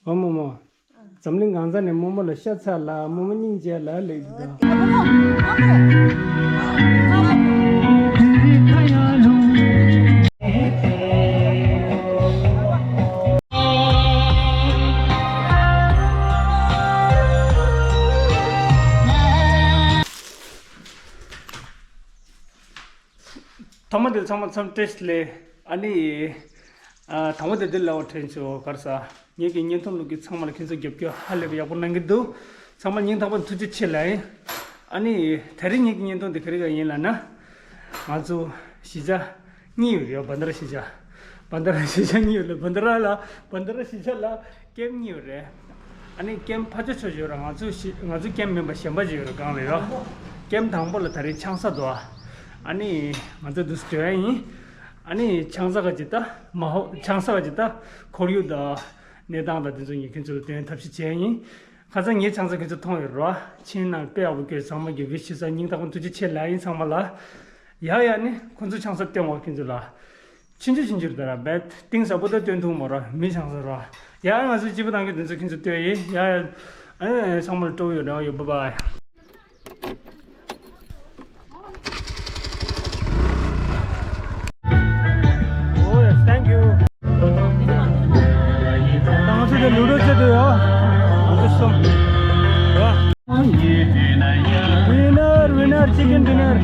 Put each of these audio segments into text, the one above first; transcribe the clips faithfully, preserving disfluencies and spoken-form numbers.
ཨོ་མོ་མོ། འཛམ་གླིང་གང་ས་ནས་རྨོ་མོ་ལ་ཤ་ཚ་ལ་རྨོ་མོ་སྙིང་རྗེ་ལ་ལེགས་འདུག། ཐོག་མ་དེ་ཚང་མ་འཚམས་བཀྲ་ཤིས་བདེ་ལེགས། ཨ་ནི། ཨ། དང་པོ་དེ་འདི་ལ་འོ་དྲན་ཆོག་གར་ས། ངེད་ཀྱི་བརྙན་ཐུང་ལུག་གི་ཚང་མ་ལ་ཁྱེད་ཚོ་རྒྱབ་སྐྱོར་ཧ་ལས་པའི་ཡག་པོ་གནང་གི་འདུག། ཚང་མ་སྙིང་ཐག་པ་ཐུགས་རྗེ་ཆེ་ལ་ཡིན། ཨ་ནི། དེ་རིང་ངེད་ཀྱི་བརྙན་ཐུང་འདི་ག་རེ་ག་ཡིན་ལབ་ན། ང་ཚོ་གཞིས་ཆགས་གཉིས་ཡོད་རེད། བན་དྷ་ར་གཞིས་ཆགས། བན་དྷ་ར་གཞིས་ཆགས་གཉིས་ཡོད་རེད། བན་དྷ་ར་ལ། བན་དྷ་ར་གཞིས་ཆགས་ལ་ཀེམ་གཉིས་ཡོད་རེད། ཨ་ནི་ཀེམ་ཕར་ཕྱོགས་ཕྱོགས་ཡོད་ར། ང་ཚོ་གཞི་ང་ཚོ་ཀེམ་མིན་པ་གཞན་པ་ཅིག་ཡོད་ར། སྒང་ལ་ཡོད། ཀེམ་དང་པོ་ལ་ད་རེས་ཆང་ས་འདུག། ཨ་ནི་ང་ཚོ་འདུག་སེ་འགྲོ་ཡ་ཡིན། ཨ་ནི་ཆང་ས་ག་ཅིག་ལྟ། མ་ཧོ། ཆང་ས་ག་ཅིག་ལྟ། ཁོར་ཡུག་དང་གནས་སྟངས་དང་དེ་ཚོ་ངས་ཁྱེད་ཚོ་ལ་སྟོན་ཐབས་ཤེས་བྱས་ཡིན། ཁ་སང་ངའི་ཆང་ས་ཁྱེད་ཚོ་མཐོང་ཡོད་ར། ཕྱིན་ནང་དཔེ་ཡག་པོ་བཀོད། ཚང་མ་གི་བི་ཤི་ས་སྙིང་ཐག་པ་ཐུགས་རྗེ་ཆེ་ལ་ཡིན་ཚང་མ་ལ། ཡ་ཡ་ནི་ཁོ་ཚོ་ཆང་ས་སྟོན་འོ་ཁྱེད་ཚོ་ལ། ཆུང་ཆུང་ཆུང་ཆུང་རེད་ད་ར། བེད་གཏིང་ཟབ་པོ་ད་སྟོན་ཐུབ་མ་ར། མི་ཆང་ས་ར། ཡ་ང་ཚོ་སྐྱིད་པོ་གནང་གི། དེ་ཚོ་ཁྱེད་ཚོ་ལྟོས་ཡིན། ཡ་ཡ། ཨ་ནི་ཚང་མ་ལ་སྤྲོ་པོ་ཡོད་ར་ཡོད། བྷའི་བྷའི། Oh yes, thank you. ང་ཚོ་དེ་ལུ་ཌོ་རྩེ་དུ་ཡོད། ང་ཚོ་གསུམ། Winner, winner, chicken dinner.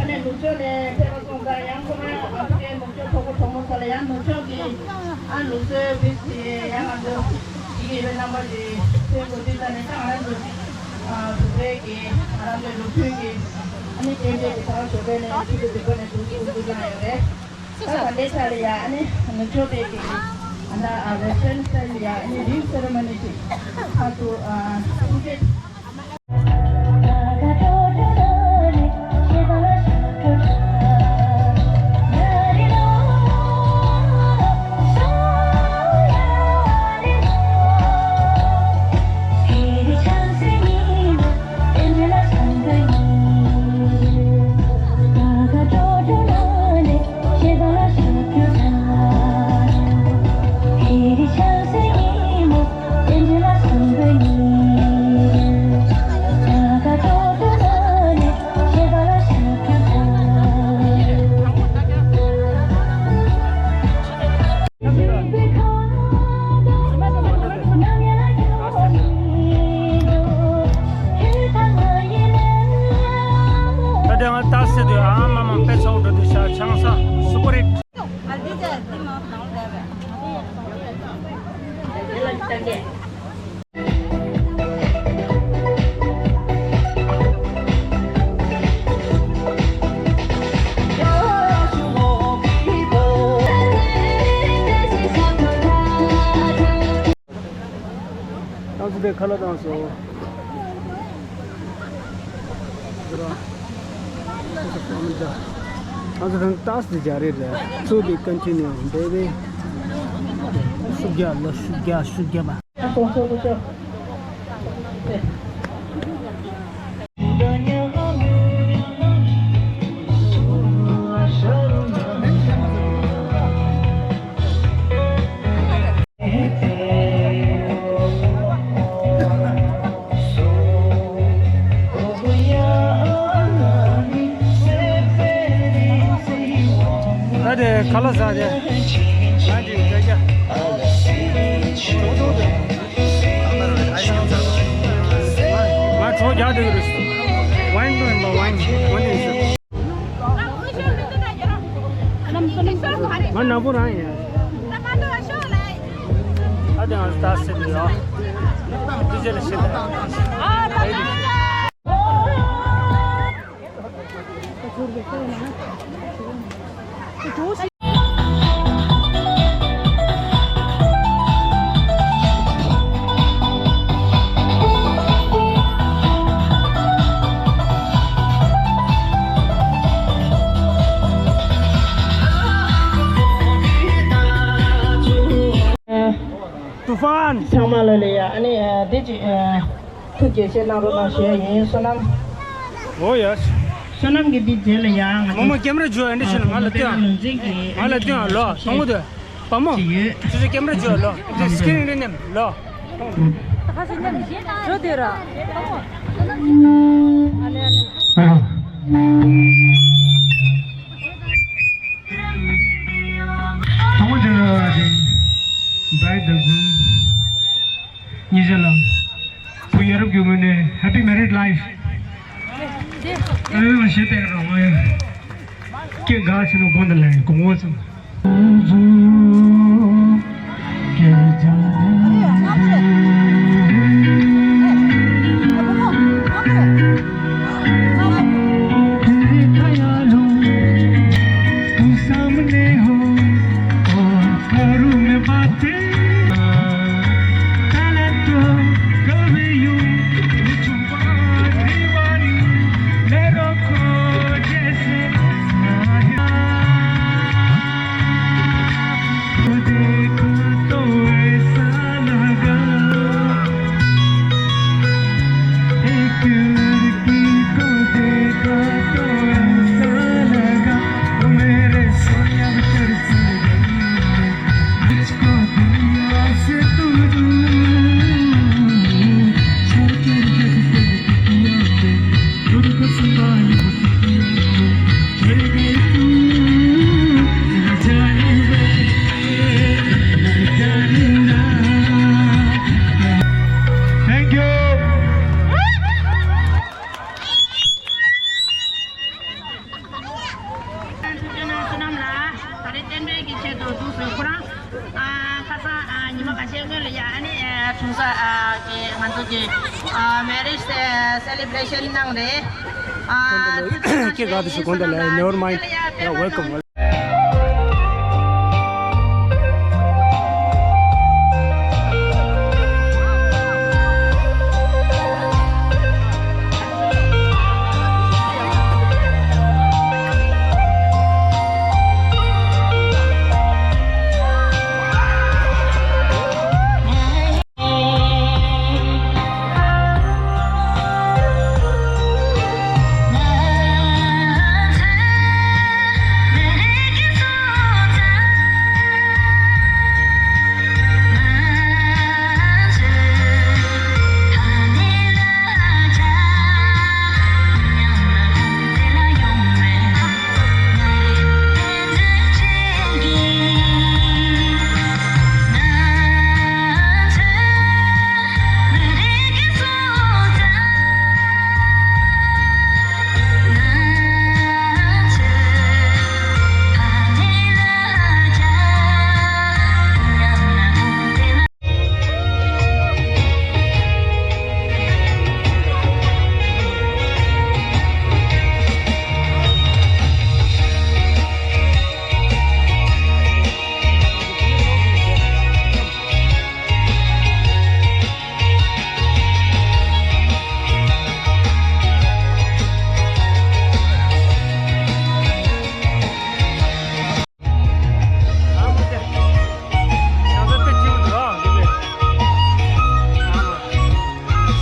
ཨ་ནི་ནུབ་ཕྱོགས་ནས་ཕེབས་པ་སོང་ཙང་ཡང་ཁོ་རང་ཨ་ཕི་ཀའི་ནུབ་ཕྱོགས་གྲོགས་པོ་གྲོགས་མོ་ཚོ་ལ་ཡང་ནུབ་ཕྱོགས་ཀྱི་ཨ་ལུགས་སྲོལ་བེད་སྤྱད་ཡང་ང་ཚོ་ཞིག་ཡོད་པའི་རྣམ་པ་ཞིག་ཐོན་དགོས་དུས་ཙང་ནས་ད་ང་རང་ཚོ་ཨ་བུ་ཕྲུག་གི་ང་རང་ཚོའི་ལུགས་མཐུན་གྱི་ཨ་ནི་རྟེན་འབྲེལ་གྱི་ད་ཞོགས་པ་ནས་ཆུ་ཚོད་བདུན་པ་ནས་འདུག་འདུག་འདུག་བཏང་ཡོད་རེད། ད་ད་ལྟའི་ཆ་ལ་ཡ་ཨ་ནི་ནུབ་ཕྱོགས་པའི་གི་ཨ་ད་ཨ་Western style ཡ་ཨ་ནི་ring ceremony ཅིག་ཧ་ཏུ་ཨ་ཐུགས་རྗེ། ད་ལྟ་ང་ཏཱ་སི་དུ་ཨ་མ་མ་དཔེ་ཚོགས་འགྲོ་དུས་ཤ་ཆང་ས་སུ་པར་ཧིཊ། ཏང་སི་དེ་ཁ་ལག་བཏང་སོང་། ཏང་སི་དང་ཏང་སི་དེ་རྒྱ་རེད་རེད། To be continue, baby. ཤུགས་རྒྱག་ལ་ཤུགས་རྒྱག་ཤུགས་རྒྱག་པ། ད་དེ་ཁ་ལག་ཟ་དེ། ང་དེ་ཡ་ཡ། ང་གྲོགས་རྒྱག་དེ་གི་རེད། ཝའིན་འདུག་ཡིན་པ་ཝའིན་ཝའིན་དེ་ཡིན་ཤག་ང་ནག་པོ་རང་ཡིན། ཨ་དེ་ང་ད་སེ་དེ་ཡོད། དེ་རྗེས་ལ་ཤེས་ད། ཚང་མ་ལ་ལ་ཡ། ཨ་ནི་འདི་ཅི་ཐུགས་རྗེ་ཆེ་གནང་རོགས་གནང་ཞུ་ཡ་ཡིན། བསོད་ནམས། ཨོ་ཡ། བསོད་ནམས་ཀྱི་འདི་རྗེས་ལ་ཡ། ང་མོ་མོ་ཀེམ་ར་འཇུ་ཨ་འདྲ་ཞིག་ང་ལ་སྟོན་ཨ། ང་ལ་སྟོན་ཨ་ལོ། དང་པོ་དེ་བ་མོ། ཅི་ཡོད། ཅི་ཅི་ཀེམ་ར་འཇུ་ཨ་ལོ། འདི་སི་ཀི་རིན་རེ་ནེམ་ལོ། ད་ཁ་ཤས་ཉམས་ཞེ་ན་འགྲོ་དེ་ར། ཨ་ལེ་ཨ་ལེ། དང་པོ་དེ་ལ་བདག་དགུན་གཉིས་ཆ་ལ་བུ་ཡ་རབས་ཀྱི་ངོས་ནས་Happy Married Life། ཨ་ལེ་མ་ཞེ་བལྟས་རང་ཨ་ཡ། སྐད་འགག་ཕྱིན་ནོ་དགོངས་དག་ལ་དགོངས་པ་ཚོམས། Thank you. ཐུགས་རྗེ་གནང་། བསོད་ནམས་ལགས། ད་རེས་རྟེན་འབྲེལ་གྱི་ཆེད་དུ་འདུག་ཟེར། ཁོ་རང་ཨ་ཁ་སང་ཨ་ཉི་མ་ཁ་ཤས་སྔོན་ལ་ཡ་ཨ་ནི་ཨ་ཆུང་ས་ཨ་གི་ང་ཚོ་གི་ཨ་marriage celebration གནང་རེད། ཨ་ཐུགས་རྗེ་གནང་། ཁྱེད་ག་དུ་ཞིག་དགོངས་དག་ལ། Never mind. Yeah, welcome.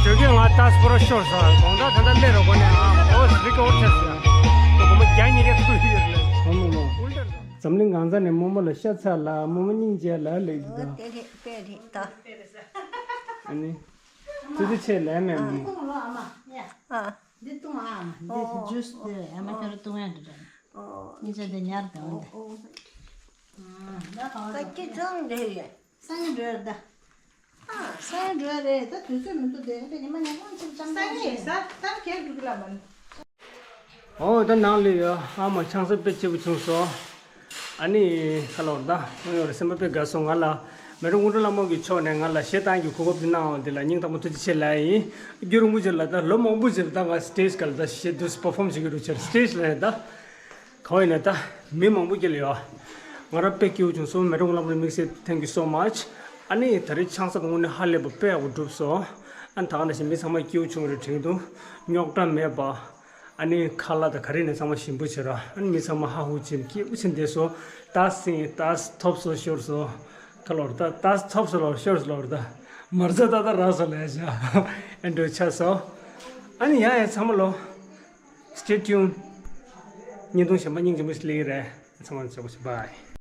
ཞོགས་ཀས་ང་ལྟ་སྤོ་ར་ཤོར་སོང་། དགོང་དག་ད་ལྟ་སླེབས་རོགས་གོ་ནས་ཨ་ཨོ་སི་རི་ཀ་ཝར་བྱས་སོང་། ད་སྒོར་མོ་བརྒྱ་ཉིས་བརྒྱ་ཐུག་ཡོད་རེད། ཨ་མ་མ། འཛམ་གླིང་གང་ས་ནས་རྨོ་མོ་ལ་ཤ་ཚ་ལ་རྨོ་མོ་སྙིང་རྗེ་ལ་ལེགས་འདུག་ད། དེ་རེད་དཔེ་རེད་ད། ཨ་ནི། ཙི་ཙི་ཆེ་ལས་མེད་མོ། ཁོང་ལོ་ཨ་མ་ཡ། ཨ། འདི་བཏུང་ཨ་མ། འདི་ཨོ། ཇུས་འདི་ཨ་མ་ཁྱོད་རང་བཏུང་ཡ་འདི་རེད། ཨོ། ཉིན་ཆ་འདི་ཉར་དང་འདི། ཨོ། ད་ག་བ་ད་ཀི་ཚང་འདི་ཡ། སང་ཉིན་འགྲོ་ཡ་ད། ཨ། སང་ཉིན་འགྲོ་ཡ་རེད། ད་དུས་ཚོད་མི་འདུག་དེ་ད་ཉི་མ་ཉལ་ཁང་ཅིག་ཅང་སང་ཉིན་ས་ད་ཁྱེད་འགྲོ་གི་ལ་མ། ཨོ་ད་ནང་ལ་ཡོད། ཨ་མ་ཆང་ས་དཔེ་སྐྱིད་པོ་བྱུང་སོང་། ཨ་ནི་ཁ་ལོར་ད་ངོ་ཡོང་རེ་སེམས་པ་དཔེ་དགའ་སོང་། ང་ལ་མེ་རོ་སྔོན་འགྲོ་ལྷ་མོ་གི་ཕྱོགས་ནས་ང་ལ་གཞས་བཏང་རྒྱུ་གོ་སྐབས་དེ་གནང་བ་འདི་ལ་སྙིང་ཐག་པ་ཐུགས་རྗེ་ཆེ་ལབ་ཡིན། རྒྱུན་རིང་པོ་ཅིག་ལ་ད་ལོ་མང་པོ་ཅིག་ལ་ད་ང་སི་ཊེ་ཇི་སྒང་ལ་ད་གཞས་འདུག་སེ་པར་ཕོམ་བྱེད་ཀྱི་འདུག་ཕྱིར་སི་ཊེ་ཇི་ལ་ནས་ད་ག་བ་ཡིན་ན་ད་མི་མང་པོ་སྐྱེལ་ཡོད། ང་རང་དཔེ་སྐྱིད་པོ་བྱུང་སོང་། མེ་རོ་སྔོན་ལྷ་མོ་དམིགས་བསལ་thank you so much། ཨ་ནི་ད་རེས་ཆང་ས་དང་དངོས་གནས་ཧ་ལས་པ་དཔེ་ཡག་པོ་གྲུབ་སོང་། ཨ་ནི་ད་ག་ནང་བཞིན་མི་ཚང་མ་སྐྱིད་པོ་བྱུང་རེད་དྲན་འདུག་རྙོག་དྲ་མེད་པ། ཨ་ནི་ཁ་ལག་དང་ག་རེ་ནས་ཚང་མ་ཞིམ་པོ་བྱེད་ར། ཨ་ནི་མི་ཚང་མ་ཧ་ཧུ་བྱེད་སྐྱིད་པོ་བྱེད་བསྡད་སོང་། ད་སེང་ད་ཐོབ་སོ་ཤོར་སོང་། ཁ་ལོར་ད་ད་ཚོབ་སོ་ལོར་ཤོར་སོ་ལོར་ད་མར་ཟ་ད་ད་ར་སོ་ལས་བྱ་ཨེ་འགྲོ་ཆ་སོ། ཨ་ནི་ཡང་ཡང་ཚང་མ་ལོ། Stay tuned. བརྙན་ཐུང་གཞན་པ་སྙིང་རྗེ་མོ་ཞིག་སླེབས་ཀྱི་རེད། ཚང་མ་ལ་ཚོད་དཔག་བྱེད། Bye.